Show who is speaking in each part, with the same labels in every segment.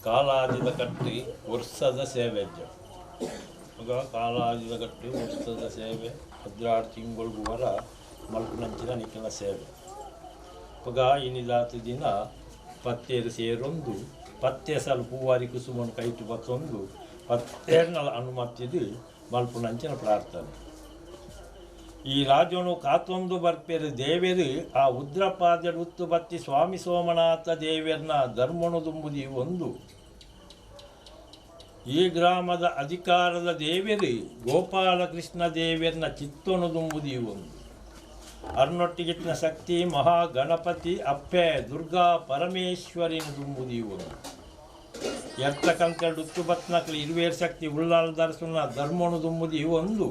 Speaker 1: ಕಾಲಾಜಿದ ಕಟ್ಟಿ ವರ್ಷದ ಸೇವೆ ಕಾಲಾಜಿದ ಕಟ್ಟಿ ವರ್ಷದ ಸೇವೆ 12 ತಿಂಗಳು ವರ ಮಲ್ಪುನಂಚಿನ ನಿಕ್ಕಿನ ಸೇವೆ ಪಗ ಇನಿದಾತ ದಿನ ಪತ್ತೇರು ಸೇರೊಂದು ಪತ್ತೆ ಸಲ ಪೂವಾರಿ ಕುಸುಮನ್ನು ಕೈಟು ಬತ್ತೊಂದು ಪತ್ತೇರ್ನಲ ಅನುಮತಿದು ಮಲ್ಪುನಂಚಿನ ಪ್ರಾರ್ಥನೆ. ಈ ರಾಜನು ಕಾತೊಂದು ಬರ್ಪೆರು ದೇವೆರು ಆ ಉದ್ರಪಾದ ಉತ್ತು ಬತ್ತಿ ಸ್ವಾಮಿ ಸೋಮನಾಥ ದೇವೆರ್ನ ಧರ್ಮನು ದುಂಬುದಿ ಒಂದು. ಈ ಗ್ರಾಮದ ಅಧಿಕಾರದ ದೇವೆರು ಗೋಪಾಲಕೃಷ್ಣ ದೇವೆರ್ನ ಚಿತ್ತನು ದುಂಬುದಿ ಒಂದು. ಅರ್ನೊಟ್ಟಿಗಿತ್ತಿನ ಶಕ್ತಿ ಮಹಾಗಣಪತಿ ಅಪ್ಪೆ ದುರ್ಗಾ ಪರಮೇಶ್ವರಿನ ದುಂಬುದಿ ಒಂದು. ಎರ್ತಕಂತೆರಡು ಉತ್ತು ಬತ್ನಕ್ಲು ಇರುವೇರು ಶಕ್ತಿ ಉಳ್ಳಾಲ ದರ್ಶನ ಧರ್ಮನು ದುಂಬುದಿ ಒಂದು.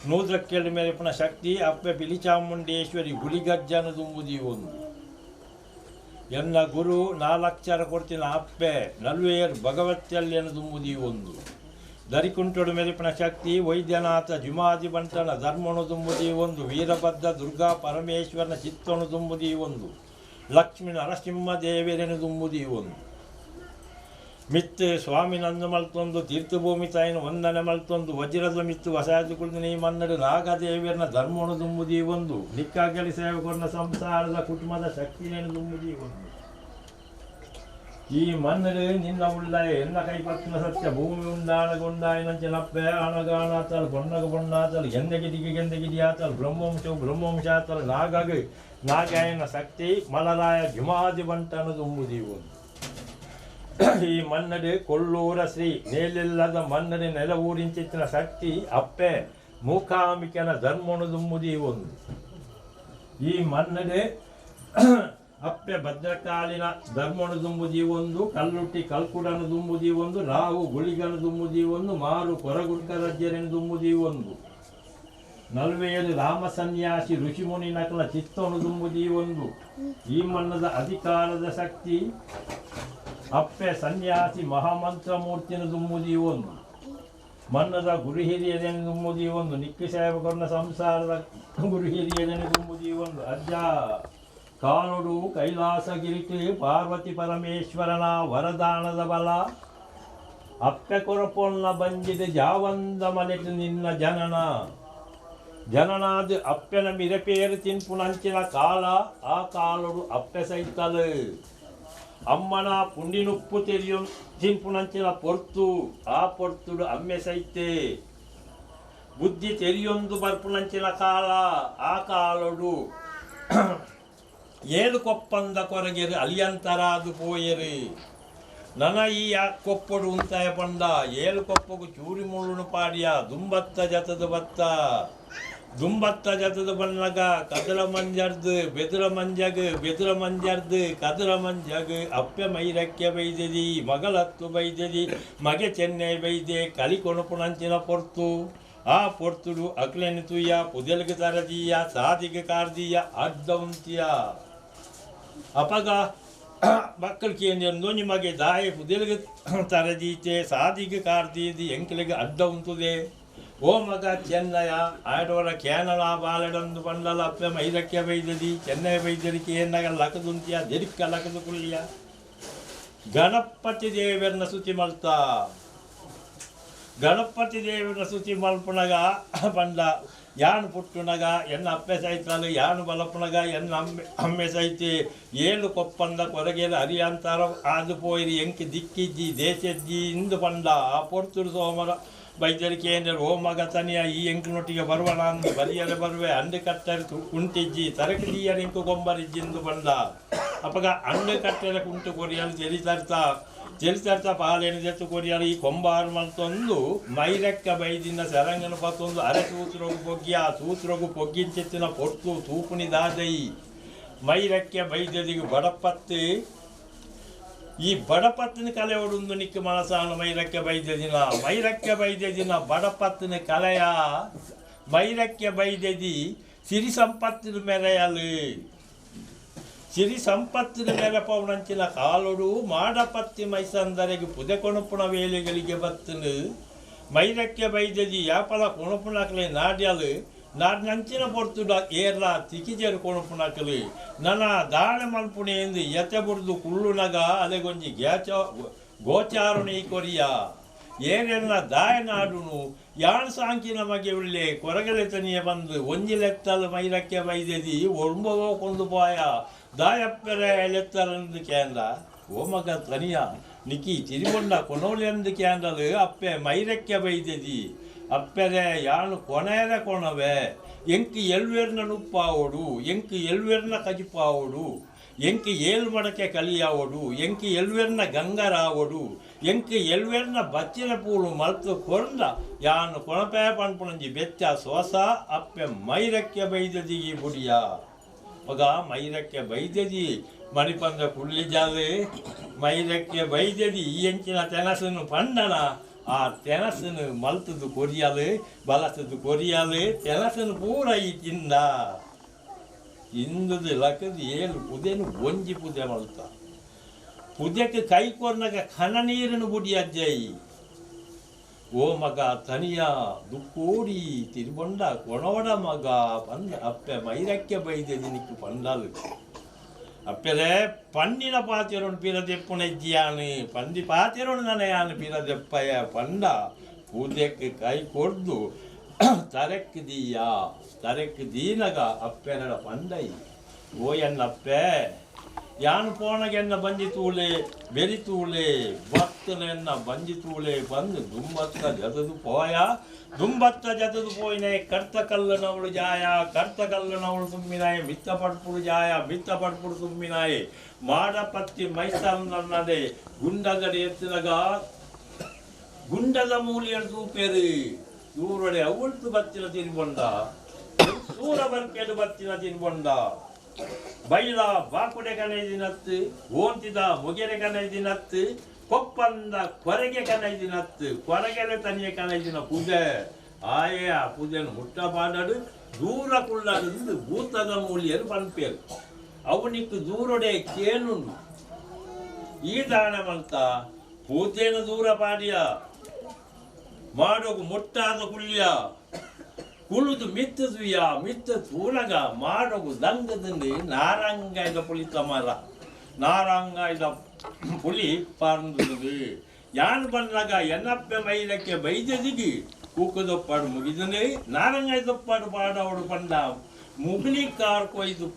Speaker 1: ನೂದ್ರಕ್ಕೆರಡು ಮೇರೆಪನ ಶಕ್ತಿ ಅಪ್ಪೆ ಪಿಲಿಚಾಮುಂಡೇಶ್ವರಿ ಗುಳಿಗಜ್ಜನ ದುಂಬುದಿ ಒಂದು. ಎನ್ನ ಗುರು ನಾಲಕ್ಷರ ಕೊಡ್ತಿನ ಅಪ್ಪೆ ನಲ್ವೇರ್ ಭಗವತ್ಯಲ್ಯನ ದುಂಬುದಿ ಒಂದು. ದರಿಕುಂಟೊಡು ಮೆರಿಪನ ಶಕ್ತಿ ವೈದ್ಯನಾಥ ಜುಮಾದಿ ಬಂಟನ ಧರ್ಮನು ದುಂಬುದಿ ಒಂದು. ವೀರಭದ್ರ ದುರ್ಗಾ ಪರಮೇಶ್ವರನ ಚಿತ್ತನು ದುಂಬುದಿ ಒಂದು. ಲಕ್ಷ್ಮೀ ನರಸಿಂಹ ದೇವರನು ದುಂಬುದಿ ಒಂದು. ಮಿತ್ತು ಸ್ವಾಮಿ ನಂದು ಮಲ್ತೊಂದು ತೀರ್ಥಭೂಮಿ ತಾಯಿನ ವಂದನೆ ಮಲ್ತೊಂದು ವಜ್ರದ ಮಿತ್ತು ವಸಾಯದು ಕುಳಿತು ನೀ ಮನ್ನಡು ನಾಗದೇವಿಯರನ್ನ ಧರ್ಮನು ದುಂಬುದಿ ಒಂದು. ನಿಕ್ಕಾಗಲಿ ಸೇವಕರನ್ನ ಸಂಸಾರದ ಕುಟುಂಬದ ಶಕ್ತಿಯನ್ನು ದುಂಬುದಿ ಒಂದು. ಈ ಮನ್ನಡು ನಿನ್ನ ಉಳ್ಳಾಯ ಎನ್ನ ಕೈಪತ್ತಿನ ಸತ್ಯ ಭೂಮಿ ಉಂಡಾಣಗುಂಡಾಯನಂಚಿನಪ್ಪೆ ಅಣಗಾಣಾತಲ್ ಬೊಣ್ಣಗ ಬೊಣ್ಣಾತಲ್ ಗೆಂದಗಿಡಿಗೆ ಗೆಂದಗಿಡಿ ಆತಲ್ ಬ್ರಹ್ಮವಂಶವು ಬ್ರಹ್ಮವಂಶ ಆತಲ್ ನಾಗಗ ನಾಗಾಯನ ಶಕ್ತಿ ಮಲರಾಯ ಜುಮಾದಿ ಬಂಟನ ದುಂಬುದಿ ಒಂದು. ಈ ಮನ್ನಡು ಕೊಲ್ಲೂರ ಶ್ರೀ ನೇಲಿಲ್ಲದ ಮನ್ನಡಿ ನೆಲ ಊರಿಂಚಿತ್ತಿನ ಶಕ್ತಿ ಅಪ್ಪೆ ಮೂಕಾಂಬಿಕೆನ ಧರ್ಮನು ದುಂಬುದಿ ಒಂದು. ಈ ಮನ್ನಡೆ ಅಪ್ಪೆ ಭದ್ರಕಾಲಿನ ಧರ್ಮನು ದುಂಬುದಿ ಒಂದು. ಕಲ್ಲುಟ್ಟಿ ಕಲ್ಕುಡನ ದುಂಬುದಿ ಒಂದು. ರಾವು ಗುಳಿಗನ ದುಂಬುದಿ ಒಂದು. ಮಾರು ಕೊರಗುಡ್ಕರಜ್ಜರನ್ನು ದುಂಬುದಿ ಒಂದು. ನಲ್ವೇಳು ರಾಮ ಸನ್ಯಾಸಿ ಋಷಿಮುನಿ ನಕಲ ಚಿತ್ತನು ದುಂಬುದಿ ಒಂದು. ಈ ಮನ್ನದ ಅಧಿಕಾರದ ಶಕ್ತಿ ಅಪ್ಪೆ ಸನ್ಯಾಸಿ ಮಹಾಮಂತ್ರ ಮೂರ್ತಿನ ದುಂಬುದಿ ಒಂದು. ಮನ್ನದ ಗುರು ಹಿರಿಯರನ್ನು ದುಂಬುದಿ ಒಂದು. ನಿಕ್ಕಿ ಸೇವಕರನ್ನ ಸಂಸಾರದ ಗುರು ಹಿರಿಯರನ್ನು ದುಂಬುದಿ ಒಂದು. ಅಜ್ಜ ಕಾಲುಡು ಕೈಲಾಸಗಿರಿಕೆ ಪಾರ್ವತಿ ಪರಮೇಶ್ವರನ ವರದಾನದ ಬಲ ಅಪ್ಪೆ ಕೊರಪೊನ್ನ ಬಂಜಿದ ಜಾವಂದ ಮಲೆಟು ನಿನ್ನ ಜನನ ಜನನಾದ ಅಪ್ಪೆನ ಮಿರಪೇರು ತಿನ್ಪುನಂಚಿನ ಕಾಲ ಆ ಕಾಲುಡು ಅಪ್ಪೆ ಸೈತಲು ಅಮ್ಮನ ಪುಂಡಿನುಪ್ಪು ತೆರಿಯು ತಿನ್ಪುನಂಚಿನ ಪೊರ್ತು ಆ ಪೊರ್ತುಡು ಅಮ್ಮೆ ಸೈತೆ ಬುದ್ಧಿ ತೆರಿಯೊಂದು ಬರ್ಪುನಂಚಿನ ಕಾಲ ಆ ಕಾಲುಡು ಏಳು ಕೊಪ್ಪಂದ ಕೊರಗೆರು ಅಲಿಯಂತರಾದು ಪೋಯರು ನನ ಈ ಕೊಪ್ಪಡು ಉಂತಾಯ ಪಂಡ ಏಳು ಕೊಪ್ಪಗು ಚೂರಿ ಮುಳ್ಳುನು ಪಾಡಿಯ ದುಂಬತ್ತ ಜತದ ಬತ್ತ ದುಂಬತ್ತ ಜತದ ಬಣ್ಣಗ ಕದರ ಮಂಜರ್ದು ಬೆದರ ಮಂಜಗ್ ಬೆದರ ಮಂಜರ್ದು ಕದರ ಮಂಜಗ್ ಅಪ್ಪೆ ಮೈರಕ್ಕೆ ಬೈದೆದಿ ಮಗಳತ್ತು ಬೈದೆದಿ ಮಗೆ ಚೆನ್ನೈ ಬೈದೆ ಕಲಿ ಕೊಣಪುನಂಚಿನ ಪೊರ್ತು ಆ ಪೊರ್ತುಡು ಅಕ್ಲೆನು ತುಯ್ಯ ಪುದೆಲ್ಗೆ ತರದೀಯ ಸಾದಿಗೆ ಕಾರ್ದೀಯ ಅಡ್ಡ ಉಂತಿಯ ಅಪಗ ಮಕ್ಕಳಿಗೆ ನಿಮಗೆ ದಾಯ ಪುದೆಲ್ಗೆ ತರದೀತೆ ಸಾದಿಗೆ ಕಾರ್ದೀದಿ ಎಂಕಲಿಗೆ ಅಡ್ಡ ಉಂತುದೆ ಓ ಮಗ ಚೆನ್ನಯ ಆಡೋರ ಕೇನಲ ಬಾಲಡಂದು ಬಂಡಲ ಅಪ್ಪೆ ಮೈರಕ್ಕೆ ಬೈದದಿ ಚೆನ್ನೈ ಬೈದರಿಕೆ ಏನಾಗ ಲಕದುಂತಿಯ ದೆರಿಕ್ಕ ಲಕದು ಕುಳ್ಳಿಯ ಗಣಪತಿ ದೇವರನ್ನ ಸ್ತುತಿ ಮಲ್ತಾ ಗಣಪತಿ ದೇವರ ಸ್ತುತಿ ಮಲ್ಪುನಗ ಬಂಡ ಯಾನು ಪುಟ್ಟುನಗ ಎನ್ನ ಅಪ್ಪೆ ಸೈತಾಲು ಯಾನು ಬಲಪುನಗ ಎನ್ನ ಅಮ್ಮೆ ಅಮ್ಮೆ ಸೈತಿ ಏಳು ಕೊಪ್ಪಂದ ಕೊರಗೇಲು ಅರಿಯಂತಾರ ಆದು ಪೋಯಿರಿ ಎಂಕಿ ದಿಕ್ಕಿಜ್ಜಿ ದೇಶಜ್ಜಿ ಇಂದು ಬಂಡ ಆ ಪೊರ್ತುಡು ಸೋಮರ ಬೈದರಿಕೆ ಏಂದರೆ ಓ ಮಗ ತನಿಯ ಈ ಎಂಕಿನೊಟ್ಟಿಗೆ ಬರುವಣ ಅಂದು ಬರಿಯರೆ ಬರುವೆ ಅಂಡು ಕಟ್ಟರೆ ಉಂಟಿಜ್ಜಿ ತರಕದೀಯರ ಇಂಕು ಗೊಂಬರಿಜ್ಜಿ ಇಂದು ಬಂಡ ಅಪಗ ಅಂಡು ಕಟ್ಟರೆ ಕುಂಟು ಕೊರಿಯಲು ಚೆರಿ ತರ್ತಾ ಚೆರಿ ಪಾಲೇನು ಜೆತ್ತು ಕೊರಿಯಲು ಈ ಕೊಂಬಾರು ಮಲ್ತೊಂದು ಮೈರೆಕ್ಕ ಬೈದಿನ ಸೆರಂಗನ ಪತ್ತೊಂದು ಅರೆ ಸೂತ್ರಗು ಪೊಗ್ಗಿಯ ಸೂತ್ರಗು ಪೊಗ್ಗಿಂಚೆತ್ತಿನ ಪೊರ್ತು ತೂಪುನಿ ದಾದೈ ಮೈರೆಕ್ಕೆ ಬೈದದಿಗೆ ಬಡಪತ್ತು ಈ ಬಡಪತ್ತಿನ ಕಲೆ ಒಡುಂದು ನಿಕ್ಕ ಮನಸಾನು ಮೈರಕ್ಕೆ ಬೈದದಿನ ಮೈರಕ್ಕೆ ಬೈದದಿನ ಬಡಪತ್ತಿನ ಕಲೆಯ ಮೈರಕ್ಕೆ ಬೈದದಿ ಸಿರಿ ಸಂಪತ್ತಿನ ಮೆರೆಯಲು ಸಿರಿ ಸಂಪತ್ತಿನ ಮೇರೆ ಪೌಣಂಚಿನ ಕಾಲೊಡು ಮಾಡಪತ್ತಿ ಮೈಸಂದರೆಗೆ ಪುದೆ ಕೊಣಪುಣ ವೇಲೆಗಳಿಗೆ ಬತ್ತನು ಮೈರಕ್ಕೆ ಬೈದದಿ ಯಾಪಲ ಕೊಣಪುಣಕಲೆ ನಾಡ್ಯಲು ನಾಡ್ನಂಚಿನ ಪೊರ್ತುಡ ಏರ್ಲ ತಿಕಿಜರು ಕೊಣಪುಣಕಲು ನನ್ನ ದಾಣ ಮಲ್ಪುಣೆ ಎಂದು ಯತೆ ಬುರ್ದು ಕುಳ್ಳುನಗ ಅಲೆಗೊಂಜಿ ಗ್ಯಾಚ ಗೋಚಾರುಣಿ ಕೊರಿಯ ಏರೆಲ್ಲ ದಾಯನಾಡುನು ಯಾಣ್ ಸಾಂಕಿನ ಮಗೆ ಉಳ್ಳೆ ಕೊರಗಲೆ ತನಿಯ ಬಂದು ಒಂಜಿ ಲೆತ್ತಲು ಮೈರಕ್ಕೆ ಬೈದೆದಿ ಒಂಬವೋ ಕೊಂಡು ಪೋಯ ದಾಯಪ್ಪೆರೆ ಲೆತ್ತಲಂದು ಕೇಂದ್ರ ಓ ಮಗ ತನಿಯ ನಿಕಿ ತಿರಿಗೊಂಡ ಕೊನೋಲೆಂದು ಕೇಂದ್ರಲು ಅಪ್ಪೆ ಮೈರಕ್ಕೆ ಬೈದೆದಿ ಅಪ್ಪೆರೆ ಯಾನು ಕೊನೆಯರೆ ಕೊಣವೆ ಎಂಕ್ ಎಲ್ವೇರ್ನ ನುಪ್ಪಾವೋಡು ಎಂಕ್ ಎಲ್ವೇರ್ನ ಕಜಿಪಾವೋಡು ಎಂಕ್ ಏಳು ಮಡಕೆ ಕಲಿಯಾವೋಡು ಎಂಕ್ ಎಲ್ವೇರ್ನ ಗಂಗರಾವೋಡು ಎಂಕ್ ಎಲ್ವೇರ್ನ ಬಚ್ಚಿನ ಪೂಳು ಮಲ್ತು ಕೊರ್ದ ಯಾನು ಕೊಣಪೆ ಪನ್ಪುಣಂಜಿ ಬೆಚ್ಚ ಸೋಸ ಅಪ್ಪೆ ಮೈರಕ್ಕೆ ಬೈದದಿ ಬುಡಿಯ ಮಗ ಮೈರಕ್ಕೆ ಬೈದದಿ ಮಣಿಪಂದ ಕುಳ್ಳಿ ಜಾಲೆ ಮೈರಕ್ಕೆ ಬೈದದಿ ಈ ಎಂಚಿನ ತೆನಸನ್ನು ಪಂಡನ ಆ ತೆನಸನ್ನು ಮಲ್ತದ್ದು ಕೊರಿಯಲು ಬಲಸದ್ದು ಕೊರಿಯಲು ತೆನಸನ್ನು ಪೂರ ಈ ತಿಂದ ಇಂದದು ಲಕ್ಕದು ಏಳು ಪುದೆನು ಒಂಜಿ ಪುದೆ ಮಲ್ತ ಪುದೆಕ್ಕೆ ಕೈ ಕೊರ್ನಾಗ ಕಣ ನೀರನ್ನು ಬುಡಿ ಅಜ್ಜೈ ಓ ಮಗ ತನಿಯ ದುಕ್ಕೋಡಿ ತಿರುಬೊಂಡ ಕೊಣೋಡ ಮಗ ಪಂದ ಅಪ್ಪೆ ಮೈರಕ್ಕೆ ಬೈದೆ ನಿನಕ್ಕೆ ಪಂಡಾಲು ಅಪ್ಪೆಲೆ ಪಂಡಿನ ಪಾತಿರೋನು ಪಿರದೆಪ್ಪುನೆಜ್ಜಿಯಾನು ಪಂದಿ ಪಾತಿರೋನು ನನಯಾನು ಪಿರದೆಪ್ಪಯ ಪಂಡ ಪೂಜೆಕ್ಕೆ ಕೈ ಕೊಡ್ದು ತರೆಕ್ ದೀಯ ತರೆಕ್ ದೀನಗ ಅಪ್ಪೆನಡ ಪಂಡೈ ಓ ಎನ್ನಪ್ಪೆ ಯಾನು ಪೋಣಗೆನ್ನ ಬಂಜಿ ತೂಲೆ ಬೆರಿ ತೂಲೆ ಭಕ್ತನೆನ್ನ ಬಂಜಿ ತೂಲೆ ಬಂದು ದುಂಬತ್ತ ಜತದು ಪೋಯ ದುಂಬತ್ತ ಜತದು ಪೋಯಿನೆ ಕರ್ತ ಕಲ್ಲನವಳು ಜಾಯ ಕರ್ತ ಕಲ್ಲನವಳು ತುಂಬಿನಾಯೆ ಮಿತ್ತ ಪಡ್ಪುಡು ಜಾಯ ಮಿತ್ತ ಪಡ್ಪುಡು ತುಂಬಿನಾಯೆ ಮಾಡ ಪತ್ತಿ ಮೈಸನ್ನದೆ ಗುಂಡಗಡೆ ಎತ್ತಿನಗ ಗುಂಡದ ಮೂಲಿಯರು ತೂಪೇರು ದೂರಡೆ ಅವಳ್ತು ಬತ್ತಿನ ತಿನ್ಬೊಂಡ ದೂರ ಬರ್ಪೇಡು ಬತ್ತಿನ ತಿನ್ಬೊಂಡ ಬೈಲ ಬಾಕುಡೆ ಕನೈದಿನತ್ತು ಓಂತಿದ ಮೊಗೆರೆ ಕನೈದಿನತ್ತು ಕೊಪ್ಪಂದ ಕೊರಗೆ ಕನೈದಿನತ್ತು ಕೊರಗೆಲೆ ತನಿಯ ಕನೈದಿನ ಪೂಜೆ ಆಯೆ ಆ ಪೂಜೆಯನ್ನು ಮುಟ್ಟ ಪಾಡಡು ದೂರ ಕುಳ್ಳಾಡು ಭೂತದ ಮೂಲಿಯರು ಪನ್ಪೇರು ಅವನಿக்கு ದೂರೊಡೆ ಕೇನುಂಡು ಈ ದಾನ ಮಂತ ಪೂಜೆಯನ್ನು ದೂರ ಪಾಡಿಯ ಮಾಡೋಗು ಮುಟ್ಟಾದ ಕುಳ್ಯ ಕುಳುದು ಮಿತ್ತದುಯ ಮಿತ್ತ ತೂನಗ ಮಾಡೋಗು ದಂಗದಂದು ನಾರಂಗಾಯ್ದ ಪುಳಿತ ಮರ ನಾರಂಗಾಯ್ದ ಪುಳಿ ಪಾರ್ದು ಯಾನು ಬಂದಾಗ ಎನ್ನಪ್ಪೆ ಮೈಲಕ್ಕೆ ಬೈದದಿಗೆ ಕೂಕದೊಪ್ಪಾಡು ಮುಗಿದನೆ ನಾರಂಗಾಯ್ದೊಪ್ಪಾಡು ಪಾಡವಡು ಪಂಡ ಮುಗಿಲಿ ಕಾರ್ ಕೊಯ್ದು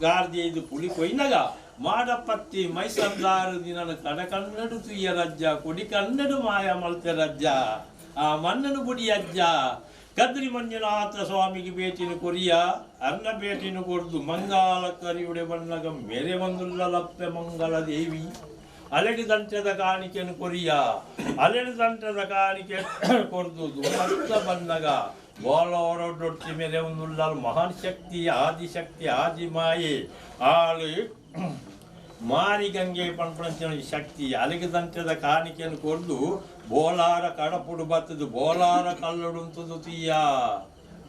Speaker 1: ಗಾರ್ದಿ ಇದು ಪುಳಿ ಕೊಯ್ನಗ ಮಾಡಪತ್ತಿ ಮೈಸಂದಾರು ದಿನನ ಕಡ ಕನ್ನಡು ತುಯ್ಯ ರಜ್ಜ ಕೊಡಿ ಕನ್ನಡು ಮಾಯ ಮಲ್ತೆ ರಜ್ಜ ಆ ಮಣ್ಣನು ಬುಡಿ ಅಜ್ಜ ಕದ್ರಿ ಮಂಜುನಾಥ ಸ್ವಾಮಿಗೆ ಭೇಟಿನ ಕೊರಿಯ ಅನ್ನ ಭೇಟಿನ ಕೊರ್ದು ಮಂಗಾಲ ಕರಿಯುಡೆ ಬಣ್ಣಗ ಮೇರೆ ಬಂದುಲ್ಲಲಪ್ಪೆ ಮಂಗಲ ದೇವಿ ಅಲೆಡು ದಂಟದ ಕಾಣಿಕೆಯನ್ನು ಕೊರಿಯ ಅಲೆಡು ದಂಟದ ಕಾಣಿಕೆ ಕೊರ್ದು ದುಮ್ಮತ್ತ ಬಣ್ಣಗ ಬೋಲೋರೊಡ್ಡೊಟ್ಟಿ ಮೇರೆ ಒಂದುಲ್ಲಲ್ ಮಹಾನ್ ಶಕ್ತಿ ಆದಿಶಕ್ತಿ ಆದಿಮಾಯೆ ಆಳು ಮಾರಿಗಂಗೆ ಪಂಪಣಂಚಿನ ಶಕ್ತಿ ಅಲೆಗೆ ದಂಟದ ಕಾಣಿಕೆಯನ್ನು ಕೊರ್ದು ಬೋಲಾರ ಕಡಪುಡು ಬತ್ತದು ಬೋಲಾರ ಕಲ್ಲಡು ಉಂತುದು ತೀಯ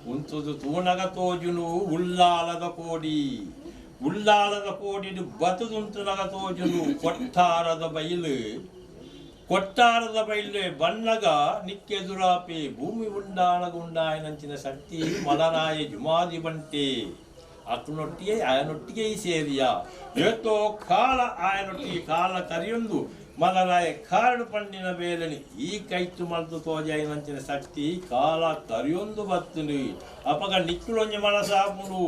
Speaker 1: ಉಂತುದು ತೂನಗ ತೋಜುನು ಉಲ್ಲಾಲದ ಕೋಡಿ ಉಲ್ಲಾಲದ ಕೋಡಿಡು ಬತ್ತದುಂತುನಗ ತೋಜುನು ಕೊಟ್ಟಾರದ ಬೈಲು ಕೊಟ್ಟಾರದ ಬೈಲೆ ಬಣ್ಣಗ ನಿಕ್ಕೆದುರಾಪೆ ಭೂಮಿ ಉಂಡಾನಗ ಉಂಡಾಯನಂಚಿನ ಶಕ್ತಿ ಮಲರಾಯ ಜುಮಾದಿ ಬಂಟೆ ಅಕ್ಕನೊಟ್ಟಿಗೆ ಆಯನೊಟ್ಟಿಗೆ ಈ ಸೇರಿಯ ಏತೋ ಕಾಲ ಆಯನೊಟ್ಟಿಗೆ ಕಾಲ ಕರಿಯೊಂದು ಮಲರಾಯ ಕಾರಡು ಪಂಡಿನ ಬೇಲನಿ ಈ ಕೈತು ಮಲ್ತು ತೋಜಾಯಿನಂಚಿನ ಶಕ್ತಿ ಕಾಲ ಕರಿಯೊಂದು ಬತ್ತುನು ಅಪಗ ನಿಕ್ಕುಲೊಂಜಿ ಮನಸಾಪುಡು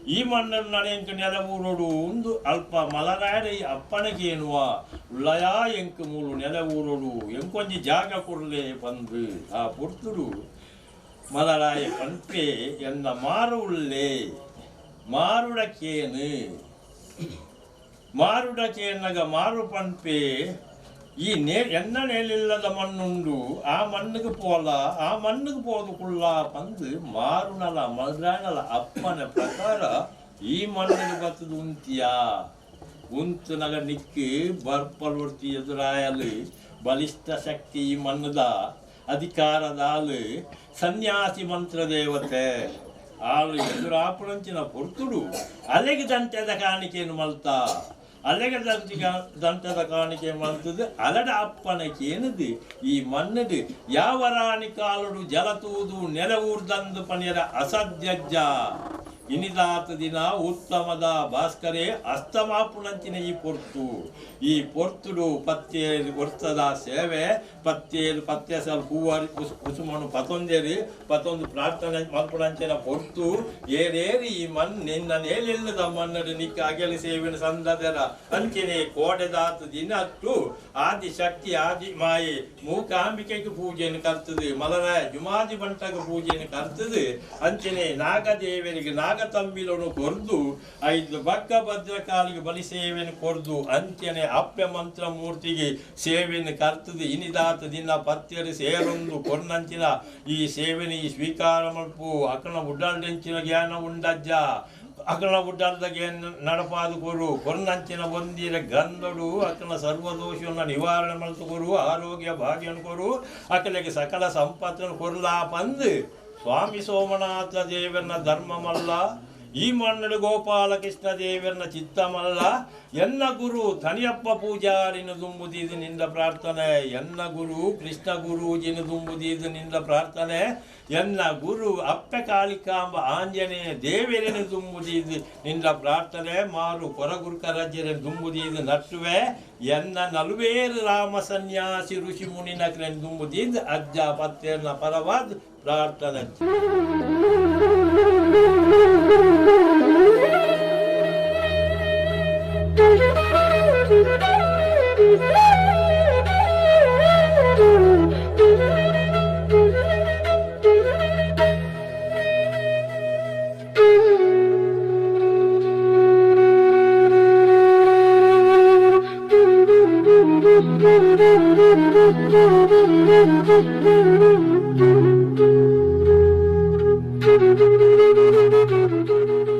Speaker 1: ಈ ಮಣ್ಣನ್ನು ನಡೆಯಂಕ ನೆಲವೂರೋಡು ಒಂದು ಅಲ್ಪ ಮಲರಾಯಡ ಈ ಅಪ್ಪನಗೇನುವ ಉಳ್ಳಯ ಎಂಕು ಮೂಲು ನೆಲವೂರೋಡು ಎಂಕೊಂಜಿ ಜಾಗ ಕೊಡಲೆ ಬಂದು ಆ ಪೊರ್ತುಡು ಮಲರಾಯ ಪಂಪೆ ಎನ್ನ ಮಾರು ಉಳ್ಳೆ ಮಾರುಡಕೇನು ಮಾರುಡಕೇನಗ ಮಾರು ಪಂಪೆ ಈ ನೇ ಎನ್ನ ನೇಲಿಲ್ಲದ ಮಣ್ಣುಂಡು ಆ ಮಣ್ಣಿಗೆ ಪೋಲ ಆ ಮಣ್ಣಿಗೆ ಪೋದು ಕುಳ್ಳ ಪಂದು ಮಾರುನಲ ಮಲ್ರಾನಲ ಅಪ್ಪನ ಪ್ರಕಾರ ಈ ಮಣ್ಣಿಗೆ ಬತ್ತದು ಉಂತಿಯ ಉಂತುನಗ ನಿಕ್ಕಿ ಬರ್ಪಲೊರ್ತಿ ಎದುರಾಯಲು ಬಲಿಷ್ಠ ಶಕ್ತಿ ಈ ಮಣ್ಣದ ಅಧಿಕಾರದಾಲು ಸನ್ಯಾಸಿ ಮಂತ್ರ ದೇವತೆ ಆಳು ಎದುರಾಪುಣಂಚಿನ ಪೊರ್ತುಡು ಅಲೆಗೆ ದಂಟದ ಕಾಣಿಕೆಯನ್ನು ಮಲ್ತ ಅಲೆಗೆ ದಂಟದ ಕಾಣಿಕೆ ಮಲ್ತದು ಅಲಡ ಅಪ್ಪನಕೇನದು ಈ ಮಣ್ಣದು ಯಾವ ರಾಣಿ ಕಾಲುಡು ಜಲತೂದು ನೆಲವೂರ್ದಂದು ಪನಿಯರ ಅಸದ್ಯಜ್ಜ ಇನಿದಾತ ದಿನ ಉತ್ತಮದ ಭಾಸ್ಕರೇ ಅಸ್ತಮಾಪುಣಂಚಿನ ಈ ಪೊರ್ತು ಈ ಪೊರ್ತುಡು ಪತ್ತೇರು ವರ್ತದ ಸೇವೆ ಪತ್ತೇರು ಪತ್ತೆ ಸಲ ಹೂವಾರಿ ಕುಸುಮನು ಪತೊಂದೇರಿ ಪತೊಂದು ಪ್ರಾರ್ಥನೆ ಮಲ್ಪುಣಂಚಿನ ಪೊರ್ತು ಏರೇರಿ ಈ ಮಣ್ಣು ನಿನ್ನ ನೇಲಿಲ್ಲದ ಮಣ್ಣಡು ನಿಕ್ಕ ಅಗಲಿ ಸೇವಿನ ಸಂದದರ ಅಂಚಿನೆ ಕೋಡೆದಾತ ದಿನ ಅಟ್ಟು ಆದಿ ಶಕ್ತಿ ಆದಿ ಮಾಯೆ ಮೂಕಾಂಬಿಕೆಗೆ ಪೂಜೆಯನ್ನು ಕರ್ತದೆ, ಮಲರಾಯ ಜುಮಾದಿ ಬಂಟಗ ಪೂಜೆಯನ್ನು ಕರ್ತದೆ. ಅಂಚನೆ ನಾಗದೇವರಿಗೆ ನಾಗತಂಬಿಲನ್ನು ಕೊರ್ದು, ಐದು ಬಕ್ಕ ಭದ್ರಕಾಲಿಗೆ ಬಲಿ ಸೇವೆಯನ್ನು ಕೊರ್ದು, ಅಂಚನೆ ಅಪ್ಯ ಮಂತ್ರ ಮೂರ್ತಿಗೆ ಸೇವೆಯನ್ನು ಕರ್ತದೆ. ಇನಿದಾತ ದಿನ ಪತ್ಯರು ಸೇರೊಂದು ಕೊರ್ನಂಚಿನ ಈ ಸೇವೆನ ಈ ಸ್ವೀಕಾರ ಮಲ್ಪು. ಅಕನ ಉಡ್ಡಾಲ್ಡೆಂಚಿನ ಜ್ಞಾನ ಉಂಡಜ್ಜ, ಅಕನ ಉಡ್ಡಾಲ್ದಗೆ ನಡಪಾದು ಕೊರು, ಕೊರ್ನಂಚಿನ ಒಂದಿರ ಗಂಧಡು ಅಕನ ಸರ್ವದೋಷವನ್ನು ನಿವಾರಣೆ ಮಲ್ತು ಕೊರು, ಆರೋಗ್ಯ ಭಾಗ್ಯವನ್ನು ಕೊರು, ಅಕಲಿಗೆ ಸಕಲ ಸಂಪತ್ತನ್ನು ಕೊರ್ಲಾ ಪಂದು ಸ್ವಾಮಿ ಸೋಮನಾಥ ದೇವರನ ಧರ್ಮಮಲ್ಲ, ಈ ಮಣ್ಣಡು ಗೋಪಾಲಕೃಷ್ಣ ದೇವರನ ಚಿತ್ತಮಲ್ಲ. ಎನ್ನ ಗುರು ತನಿಯಪ್ಪ ಪೂಜಾರಿನ ದುಂಬುದೀದು ನಿಂದ ಪ್ರಾರ್ಥನೆ, ಎನ್ನ ಗುರು ಕೃಷ್ಣ ಗುರೂಜಿನ ದುಂಬುದೀದು ನಿಂದ ಪ್ರಾರ್ಥನೆ, ಎನ್ನ ಗುರು ಅಪ್ಪೆ ಕಾಳಿಕಾಂಬ ಆಂಜನೇಯ ದೇವರಿನ ದುಂಬುದೀದು ನಿಂದ ಪ್ರಾರ್ಥನೆ, ಮಾರು ಕೊರಗುರುಕರಜ್ಜರ ದುಂಬುದೀದು ನಟ್ಟುವೆ, ಎನ್ನ ನಲುವೇರು ರಾಮ ಸನ್ಯಾಸಿ ಋಷಿ ಮುನಿನ ದುಂಬುದೀದು ಅಜ್ಜ ಪತ್ತೆಯನ್ನ ಪರವಾದ ಪ್ರಾರ್ಥನೆ.
Speaker 2: Thank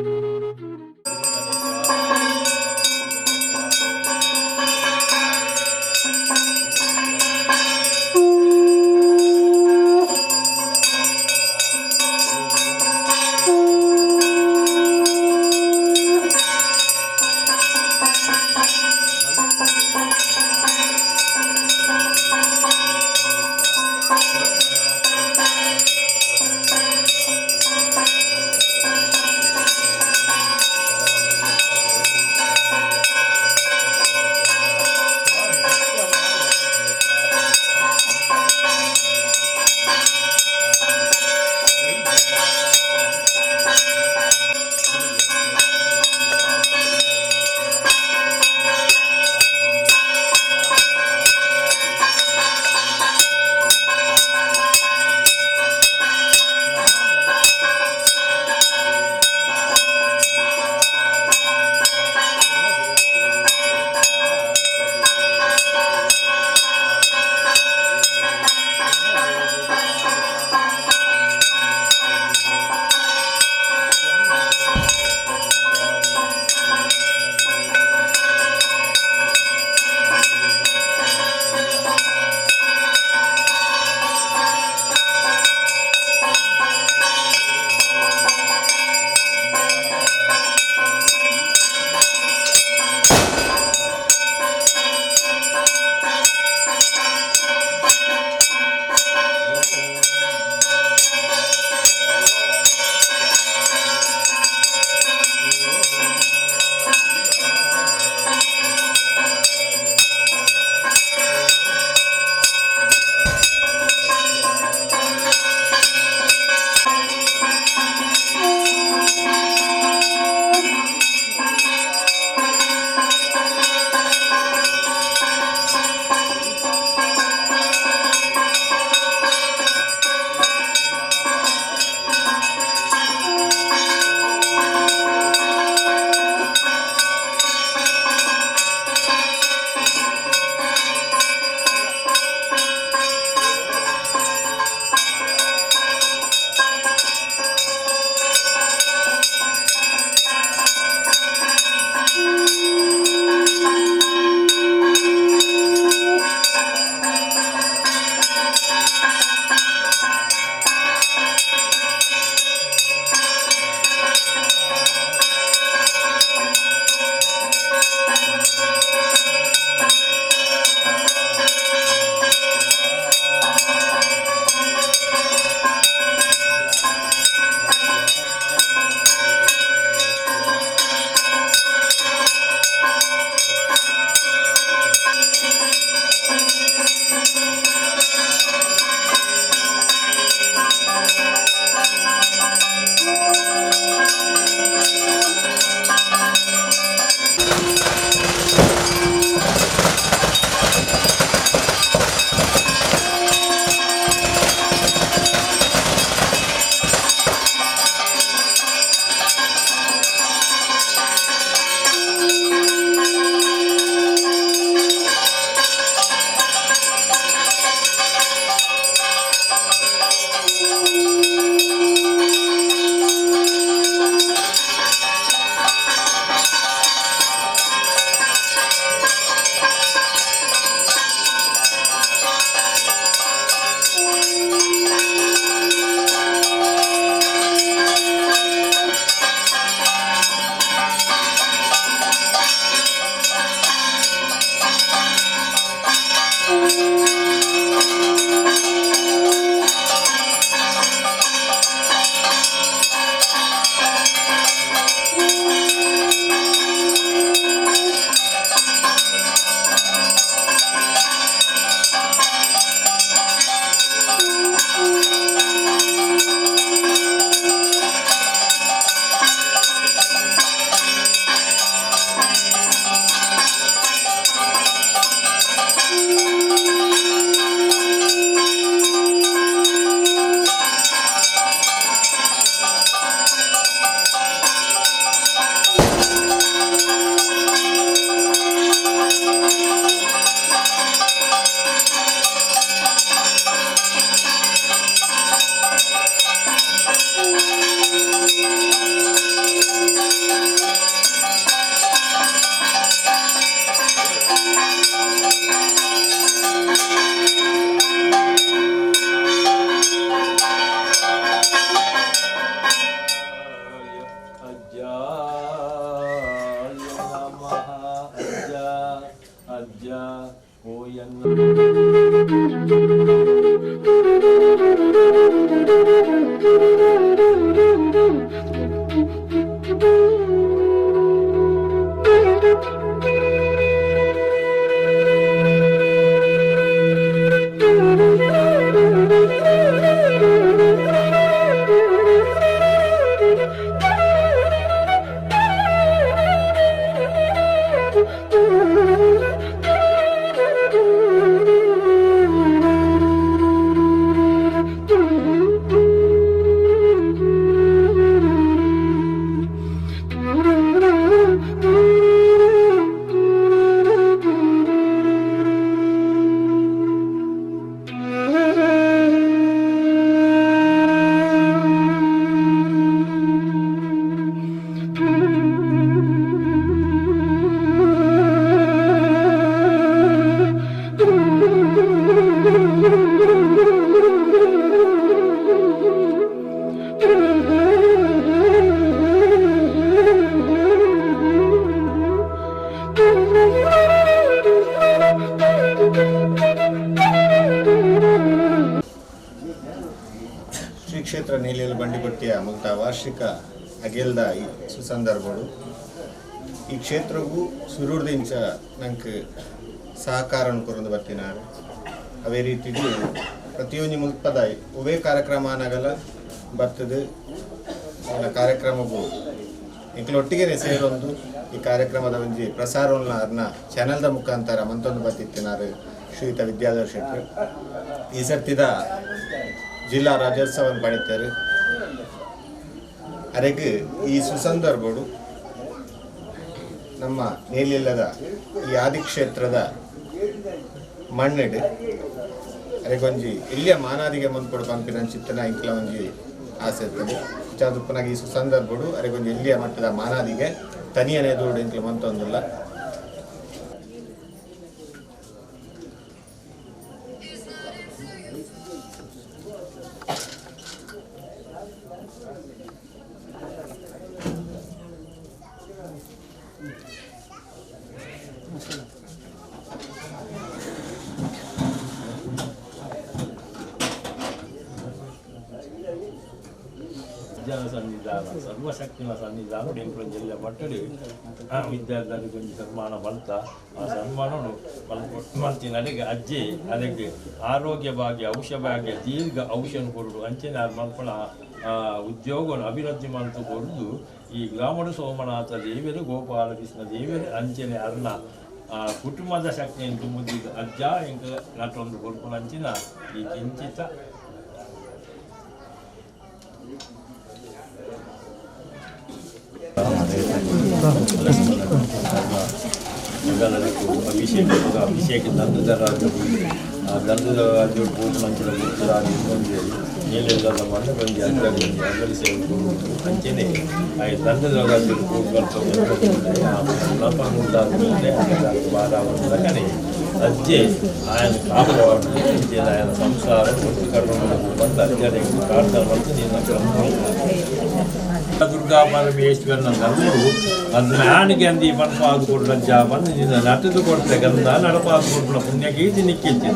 Speaker 2: you.
Speaker 1: ಅಜ್ಜಾಯ ನಮಃ. ಅಜ್ಜ ಅಜ್ಜ ಓಯನ್ನ.
Speaker 2: ಶ್ರೀ ಕ್ಷೇತ್ರ ನೀಲಿಯಲ್ ಬಂಡಿಪಟ್ಟಿಯ ಮುಕ್ತ ವಾರ್ಷಿಕ ಅಗೆಲ್ದ ಈ ಸುಸಂದರ್ಭಡು ಈ ಕ್ಷೇತ್ರಗೂ ಸುರೂರ್ದಿಂಚ ನಂಗೆ ಸಹಕಾರ ಕೊರೊಂದು ಬರ್ತಿನಾರು. ಅವೇ ರೀತಿಗೂ ಪ್ರತಿಯೊಂದು ಮುಲ್ಪದ ಒವೇ ಕಾರ್ಯಕ್ರಮ ಅನಗಲ ಬರ್ತದೆ. ಅವನ ಕಾರ್ಯಕ್ರಮಗೂ ಎಂಕ್ಲೊಟ್ಟಿಗೆ ಸೇರೊಂದು ಈ ಕಾರ್ಯಕ್ರಮದ ಒಂಜಿ ಪ್ರಸಾರವನ್ನ ಅರ್ನ ಚಾನೆಲ್ದ ಮುಖಾಂತರ ಮಂತೊಂದು ಬರ್ತಿತ್ತಿನಾರು ಶ್ರೀಯುತ ವಿದ್ಯಾಧರ್ ಶೆಟ್ಟರು. ಈ ಸರ್ತಿದ ಜಿಲ್ಲಾ ರಾಜ್ಯೋತ್ಸವವನ್ನು ಪಡಿತಾರೆ. ಅರೆಗೆ ಈ ಸುಸಂದರ್ಭಡು ನಮ್ಮ ನೇಲಿಲ್ಲದ ಈ ಆದಿಕ್ಷೇತ್ರದ ಮಣ್ಣಿಡು ಅರೆಗೊಂಜಿ ಇಲ್ಲಿಯ ಮಾನಾದಿಗೆ ಮುಂದ್ಕೊಡು ಪಂಪಿನ ಚಿತ್ತನ ಇಂಕ್ಲ ಒಂಜಿ ಆಸೆ ಇರ್ತದೆ. ಚಾದುಪ್ಪನಾಗಿ ಈ ಸುಸಂದರ್ಭಡು ಅರೆಗೊಂಜಿ ಇಲ್ಲಿಯ ಮಟ್ಟದ ಮಾನಾದಿಗೆ ತನಿಯನೇ ದೂಡು ಇಂಕ್ಲ ಮಂತೊಂದಿಲ್ಲ.
Speaker 1: ಜನ ಸನ್ನಿಧಾನ ಸರ್ವಶಕ್ತಿನ ಸನ್ನಿಧಾನ ಎಂಕುಲು ಜಿಲ್ಲೆ ಮಟ್ಟಡಿ ವಿದ್ಯಾರ್ಥಿಗಳಿಗೆ ಒಂಜಿ ಸನ್ಮಾನ ಬಂತ. ಆ ಸನ್ಮಾನನು ಮಲ್ತಿನ ಅಲೆಗೆ ಅಜ್ಜಿ ಅಲೆಗೆ ಆರೋಗ್ಯ ಭಾಗ್ಯ ಔಷಧ ಭಾಗ್ಯ ದೀರ್ಘ ಔಷಧ ಕೊರಡು ಅಂಚನೆ ಮಲ್ಪಣ ಉದ್ಯೋಗವನ್ನು ಅಭಿವೃದ್ಧಿ ಮಂತು ಕೊರದು ಈ ಗ್ರಾಮಡು ಸೋಮನಾಥ ದೇವರು ಗೋಪಾಲಕೃಷ್ಣ ದೇವರು ಅಂಚನೆ ಅರ್ಣ ಕುಟುಂಬದ ಶಕ್ತಿಯನ್ನು ತುಂಬುದಿದ್ದು ಅಜ್ಜ ಎಂಕ ನಟೊಂದು ಕೊರ್ಪುನ ಅಂಚಿನ ಈ ಕಿಂಚಿತ ಅಭಿಷೇಕ ಅಭಿಷೇಕ ದಂಡದ ರಾಜ ಆ ದಂಡದ ರಾಜ ಪೂರ್ಣಂಚಿನ ಮುಖ್ಯರಾಜ ನೀಲೆಲ್ಲ ಮಣ್ಣು ಬಂದು ಅಜ್ಜ ಅಂಗಡಿ ಸೇವೆ ಅಂಚನೆ ಆ ದಂಡದ ರಾಜ ಬಾರ ಅಜ್ಜೆ ఆయన ಕಾಪಾಡು ఆయన ಸಂಸಾರ ಒಟ್ಟು ಕರ್ಕೊಂಡು ಬಂದು ಅಜ್ಜನಿಗೆ ಪ್ರಾರ್ಥನೆ ಮಾಡ್ತು ನಿನ್ನ ದುರ್ಗಾ ಪರಮೇಶ್ವರನ ಧರ್ಮರು ಅದು ಜ್ಞಾನಿಗೆ ಅಂದಿ ಮನಪಾದು ಕೊಡ್ಲಜ್ಜ ಬಂದು ನಿನ್ನ ನಟದು ಕೊಡ್ತೆ ಗಂಧ ನಡಪಾದು ಕೊಡ್ಲ ಪುಣ್ಯಕೀರ್ತಿ ನಿಕ್ಕಿತ್ತು.